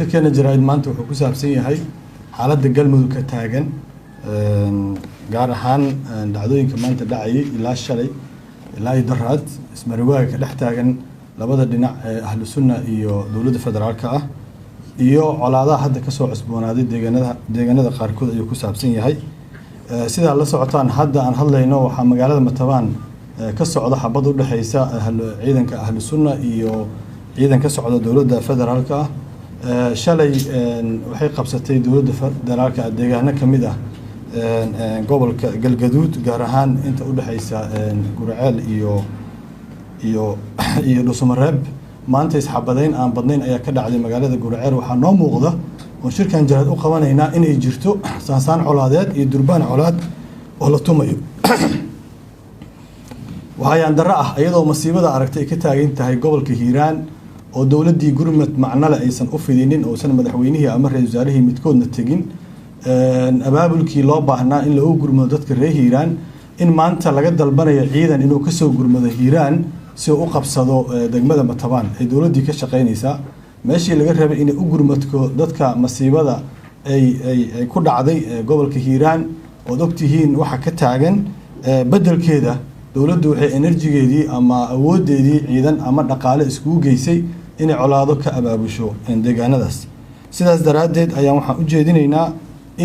Shirkeena jaraa'id maanta wuxuu ku saabsan yahay xaaladda Galmudug ka taagan, gaar ahaan dhacdooyinka maanta dhacayay ilaa shalay ilaa iyo daraad, ismariwaaga ka dhex taagan labada dhinac ee Ahlu Sunna iyo dowladda federaalka ah, iyo colaadaha hadda kasoo cusboonaaday deegaanada qaarkood ayuu ku saabsan yahay. Sidaa la socotaan, hadda aan hadlayno waxaa magaalada Matabaan ka socda xabad u dhexeysa ciidanka Ahlu Sunna iyo ciidan ka socda dowladda federaalka ah. Shalay waxay qabsatay dowladda federaalka deegaano ka mid ah gobolka Galgaduud, gaar ahaan inta u dhexeysa Gurceel iyo Dhusumareeb. Maanta isxabadeyn aan badnayn ayaa ka dhacday magaalada Gurceel. Waxaa noo muuqda oo shirkan jaraa'id u qabanaynaa inay jirto saansaan colaadeed iyo durbaan colaad oo la tumayo. Waxaa yaandarro ah, iyadoo masiibada aragtay ay ka taagan tahay gobolka Hiiraan oo dowladdii gurmad macnale aysan u fidinin, uusan madaxweynihii ama ra-isul wasaarihii midkoodna tegin abaabulkii loo baahnaa in lagu gurmado dadka reer Hiiraan, in maanta laga dalbanayo ciidan inuu kasoo gurmado Hiiraan si uu u qabsado degmada Matabaan ay dowladdii ka shaqaynaysaa, meeshii laga rabay inay u gurmadko dadka masiibada ay ku dhacday gobolka Hiiraan ood ogtihiin waxa ka taagan. Beddelkeeda dowladdu waxay enerjigeedii ama awoodeedii ciidan ama dhaqaale iskugu geysay inay colaado ka abaabusho deegaanadaas. Sidaas daraaddeed ayaan waxaan u jeedinaynaa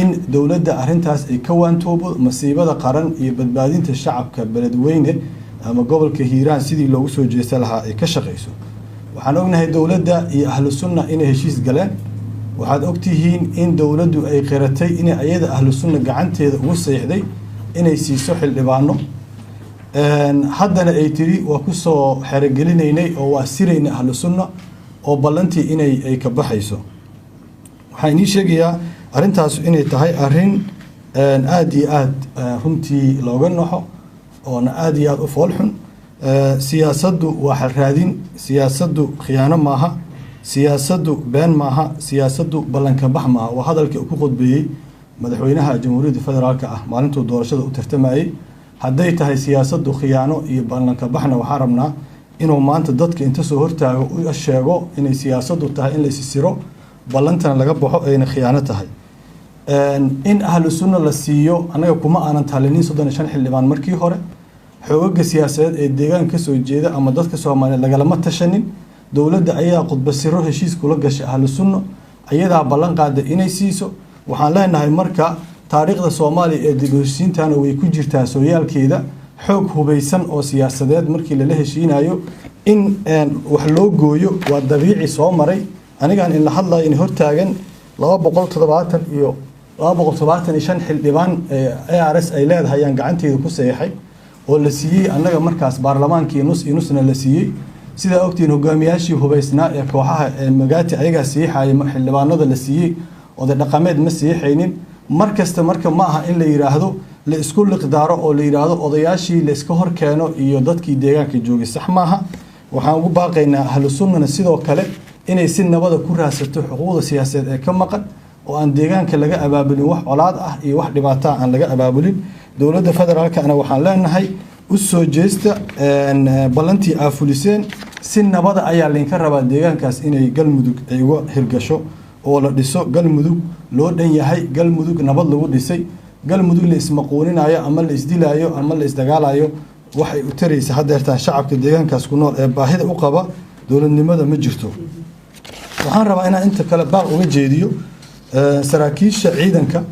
in dowladda arrintaas ay ka waantoobo. Masiibada qaran iyo badbaadinta shacabka Beledweyne ama gobolka Hiiraan sidii loogu soo jeesta lahaa ay ka shaqayso. Waxaan ognahay dowladda iyo Ahlu Sunna inay heshiis galeen. Waxaad ogtihiin in dowladdu ay qiratay inay ayada Ahlu Sunna gacanteeda ugu seexday inay siiso xildhibaano, haddana ay tiri waa kusoo xerogelinaynay oo waa siraynay Ahlu Sunna oo ballantii inay ay ka baxayso. Waxaan inii sheegayaa arrintaas inay tahay arrin aada iyo aada runtii looga naxo oona aada iyo aada u foolxun. Siyaasaddu waa xalraadin, siyaasaddu khiyaano maaha, siyaasaddu been maaha, siyaasaddu ballanka bax maaha. Waa hadalkii uu ku khudbeeyey madaxweynaha Jamhuuriyadda Federaalka ah maalintuu doorashada u tartamayey. Hadday tahay siyaasaddu khiyaano iyo ballanka baxna, waxaan rabnaa inuu maanta dadka inta soo hortaago u sheego inay siyaasaddu tahay in la isisiro, ballantana laga baxo, ayna khiyaano tahay. In Ahlu Sunna la siiyo annaga kuma aanan talinin 35 xildhibaan. Markii hore xoogaga siyaasadeed ee deegaanka kasoo jeeda ama dadka Soomaaliyeed lagalama tashanin. Dowladda ayaa khudba siro heshiis kula gashay Ahlu Sunna, ayadaa ballan qaada inay siiso. Waxaan leenahay marka taariikhda Soomaaliya ee dib u heshiisiintana way ku jirtaa sooyaalkeeda, xoog hubaysan oo siyaasadeed markii lala heshiinayo in wax loo gooyo waa dabiici soo maray. Anigaan in la hadlayo in hortaagan 270 iyo 275 xildhibaan ARS ay leedahay ayaan gacanteeda ku saxeexay oo la siiyey annaga markaas baarlamaankii nus iyo nusna la siiyey. Sidaa ogtihiin, hogaamiyaashii hubaysnaa ee kooxaha ee Magaati ayagaa siixaya xildhibaanada la siiyey, oday dhaqameed ma siixaynin mar kasta. Marka ma aha in la yiraahdo la isku liqdaaro oo la yiraahdo odayaashii la iska hor keeno iyo dadkii deegaanka joogay, sax maaha. Waxaan ugu baaqaynaa Ahlu Sunnana sidoo kale inay si nabada ku raadsato xuquuqda siyaasadeed ee ka maqan oo aan deegaanka laga abaabulin wax colaad ah iyo wax dhibaataa aan laga abaabulin. Dowladda federaalkana waxaan leenahay u soo jeesta ballantii aa fuliseen, si nabada ayaa laynka rabaa deegaankaas inay Galmudug ay uga hirgasho oo la dhiso Galmudug loo dhan yahay, Galmudug nabad lagu dhisay. Galmudug la ismaquuninayo ama la isdilaayo ama la isdagaalayo waxay u taraysa hadeertaan shacabka deegaankaas ku nool ee baahida u qaba dowladnimada ma jirto. Waxaan rabaa inaan inta kale baaq uga jeediyo saraakiisha ciidanka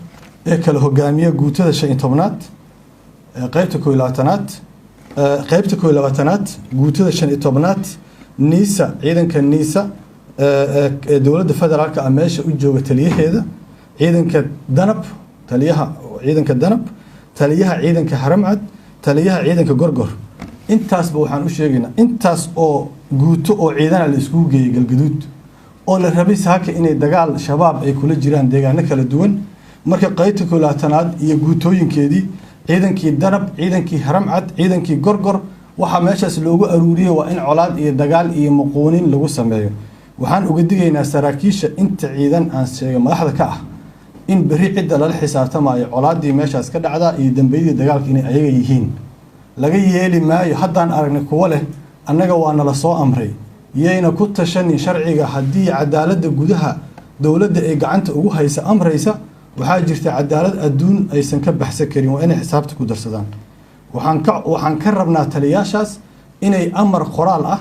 ee kala hogaamiya guutada 15aad, qeybta 21aad, qeybta 21aad, guutada 15aad, NISA, ciidanka NISA ee dowladda federaalka ah meesha u jooga taliyaheeda, ciidanka Danab, taliyaha ciidanka Danab, taliyaha ciidanka Haramcad, taliyaha ciidanka Gorgor. Intaasba waxaan u sheegaynaa intaas oo guuto oo ciidana la iskugu geeyey Galgaduud oo la rabay saaka inay dagaal Shabaab ay kula jiraan deegaano kala duwan. Marka qaybta 21aad iyo guutooyinkeedii, ciidankii Danab, ciidankii Haramcad, ciidankii Gorgor, waxaa meeshaas loogu aruuriyey waa in colaad iyo dagaal iyo muquunin lagu sameeyo. Waxaan uga digaynaa saraakiisha inta ciidan aan sheegay madaxda ka ah in berri cidda lala xisaabtamayo colaadii meeshaas ka dhacdaa iyo dambeyadii dagaalka inay ayaga yihiin. Laga yeeli maayo. Haddaan aragnay kuwo leh annaga waa nala soo amray. Yayna ku tashanin sharciga. Haddii cadaaladda gudaha dowladda ay gacanta ugu haysa amraysa, waxaa jirta cadaalad adduun aysan ka baxsan karin. Waa inay xisaabta ku darsadaan. Waxaan ka rabnaa taliyaashaas inay amar qoraal ah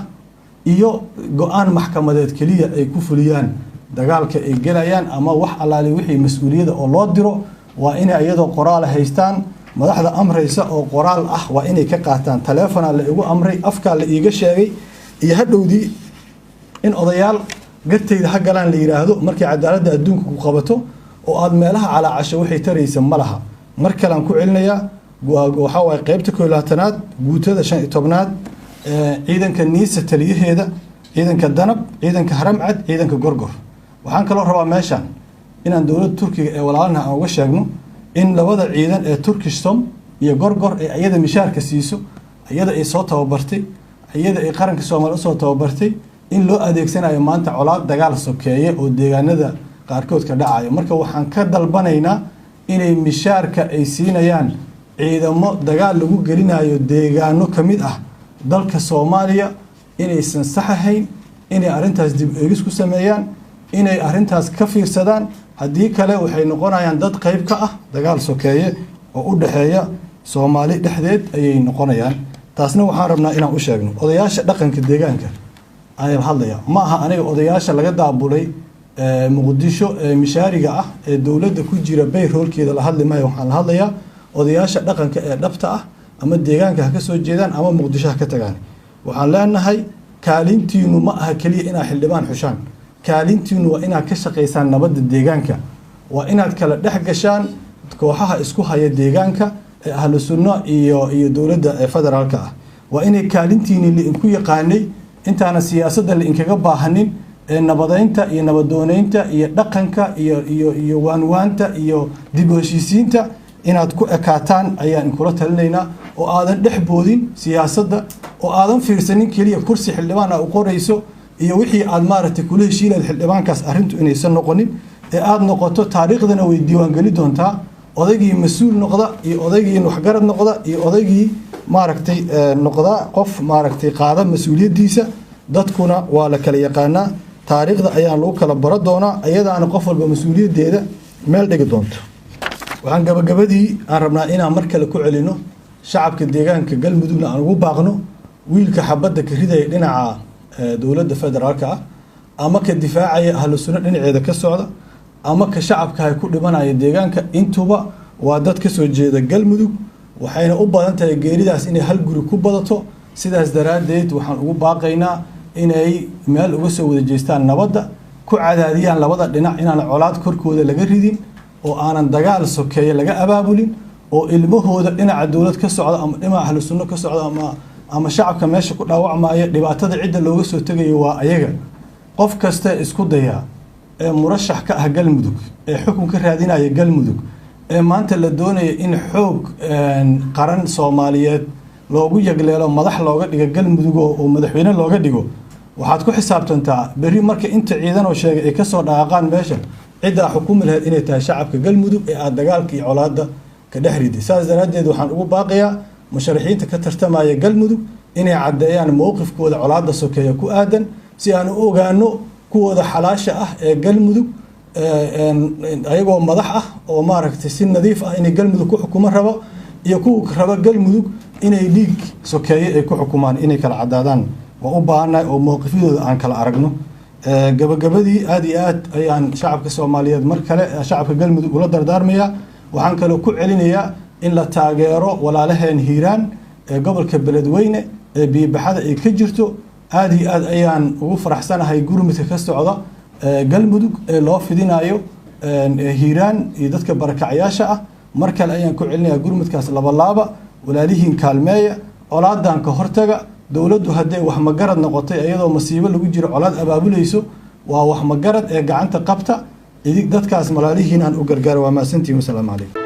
iyo go-aan maxkamadeed keliya ay ku fuliyaan dagaalka ay gelayaan, ama wax allaali wixii mas-uuliyada oo loo diro waa inay iyadoo qoraal haystaan. Madaxda amraysa oo qoraal ah waa inay ka qaataan. Taleefonaa la igu amray, afkaa la iiga sheegay, iyo hadhowdii in odayaal gartayda ha galaan la yidhaahdo markay cadaaladda adduunka ku qabato oo aada meelaha calaacasho waxay taraysa ma laha. Mar kalean ku celinayaa, waxaa waaye qeybta 21aad, guutada 15aad, ciidanka Niisa taliyaheeda, ciidanka Danab, ciidanka Haramcad, ciidanka Gorgor. Waxaan kaloo rabaa meeshaan inaan dowladda Turkiga ee walaalnaha aan uga sheegno in labada ciidan ee Turkish Som iyo Gorgor ee iyada mishaarka siiso, iyada ay soo tababartay, iyada ay qaranka Soomaaliya usoo tababartay, in loo adeegsanayo maanta colaad dagaal sokeeye oo deegaanada qaarkood ka dhacayo. Marka waxaan ka dalbanaynaa inay mishaarka ay siinayaan ciidamo dagaal lagu gelinayo deegaano ka mid ah dalka Soomaaliya inaysan sax ahayn, inay arrintaas dib eegis ku sameeyaan, inay arrintaas ka fiirsadaan. Haddii kale waxay noqonayaan dad qayb ka ah dagaal sokeeye oo u dhexeeya Soomaali dhexdeed ayay noqonayaan. Taasna waxaan rabnaa inaan u sheegno odayaasha dhaqanka deegaanka ayaan hadlaya. Ma aha aniga odayaasha laga daabulay Muqdisho ee mishaariga ah ee dowladda ku jira bayroolkeeda la hadli maayo. Waxaan la hadlayaa odayaasha dhaqanka ee dhabta ah, ama deegaanka ha ka soo jeedaan ama Muqdisho ha ka tagaan. Waxaan leenahay kaalintiinu ma aha keliya inaad xildhibaan xushaan, kaalintiinu waa inaad ka shaqaysaan nabadda deegaanka, waa inaad kala dhex gashaan kooxaha isku haya deegaanka ee Ahlu Sunno iyo dowladda ee federaalka ah. Waa inay kaalintiini lainku yaqaanay intaana siyaasadda la inkaga baahanin ee nabadeynta iyo nabadooneynta iyo dhaqanka iyo waanwaanta iyo dib u heshiisiinta inaad ku ekaataan ayaan inkula talinaynaa, oo aadan dhex boodin siyaasadda, oo aadan fiirsanin keliya kursi xildhibaan aa u qorayso iyo wixii aad maaragtay kula heshiilayd xildhibaankaas. Arrintu inaysan noqonin ee aada noqoto, taariikhdana way diiwaangeli doontaa odaygii mas-uul noqda iyo odaygii waxgarad noqda iyo odaygii maaragtay noqda qof maaragtay qaada mas-uuliyaddiisa. Dadkuna waa la kala yaqaanaa, taariikhda ayaan lagu kala baro doonaa, iyadaana qof walba mas-uuliyaddeeda meel dhigi doonto. Waxaan gabagabadii aan rabnaa inaan mar kale ku celino shacabka deegaanka Galmudugna aan ugu baaqno wiilka xabadda ka ridaya dhinaca dowladda federaalka ah, ama ka difaacaya Ahlu Sunno dhinaceeda ka socda, ama ka shacabka hay ku dhimanaya deegaanka, intuba waa dad ka soo jeeda Galmudug. Waxayna u badan tahay geeridaas inay hal guri ku badato. Sidaas daraaddeed waxaan ugu baaqaynaa inay meel uga soo wada jeestaan nabadda, ku cadaadiyaan labada dhinac inaan colaad korkooda laga ridin oo aanan dagaal sokeeye laga abaabulin, oo ilmahooda dhinaca dowlad ka socda ama dhinaca Ahlu Sunno ka socda ama shacabka meesha ku dhaawacmaya, dhibaatada cidda looga soo tegayo waa ayaga. Qof kasta isku dayaa ee murashax ka ah Galmudug, ee xukun ka raadinaya Galmudug, ee maanta la doonaya in xoog qaran Soomaaliyeed loogu yagleelo, madax looga dhigo Galmudug oo madaxweyne looga dhigo, waxaad ku xisaabtantaa berri marka inta ciidan oo sheegay ay kasoo dhaqaaqaan meesha, ciddaa xukumi lahayd inay tahay shacabka Galmudug ee aada dagaalka iyo colaadda ka dhex riday. Saas daraaddeed waxaan ugu baaqayaa musharaxiinta ka tartamaya Galmudug inay caddeeyaan mowqifkooda colaadda sokeeya ku aadan, si aan u ogaano kuwooda xalaasha ah ee Galmudug ayagoo madax ah oo maaragtay si nadiif ah inay Galmudug ku xukumo rabo, iyo kuwa raba Galmudug inay dhiig sokeeye ay ku xukumaan, inay kala caddaadaan waa u baahannahay oo mowqifyadooda aan kala aragno. Gabagabadii aada iyo aad ayaan shacabka Soomaaliyeed mar kale shacabka Galmudug ula dardaarmayaa. Waxaan kaloo ku celinayaa in la taageero walaalaheen Hiiraan ee gobolka Beledweyne ee biyobaxada ay ka jirto. Aada iyo aad ayaan ugu faraxsanahay gurmudka ka socda Galmudug ee loo fidinayo Hiiraan iyo dadka barakacyaasha ah. Mar kale ayaan ku celinayaa gurmudkaas labalaaba, walaalihiin kaalmeeya, colaadan ka hortaga. Dowladdu hadday wax magarad noqotay iyadoo masiibo lagu jiro colaad abaabulayso, waa wax magarad ee gacanta qabta idig dadkaas malaalihiin aan u gargaara. Waa mahadsantihin, wasalaamu calaykum.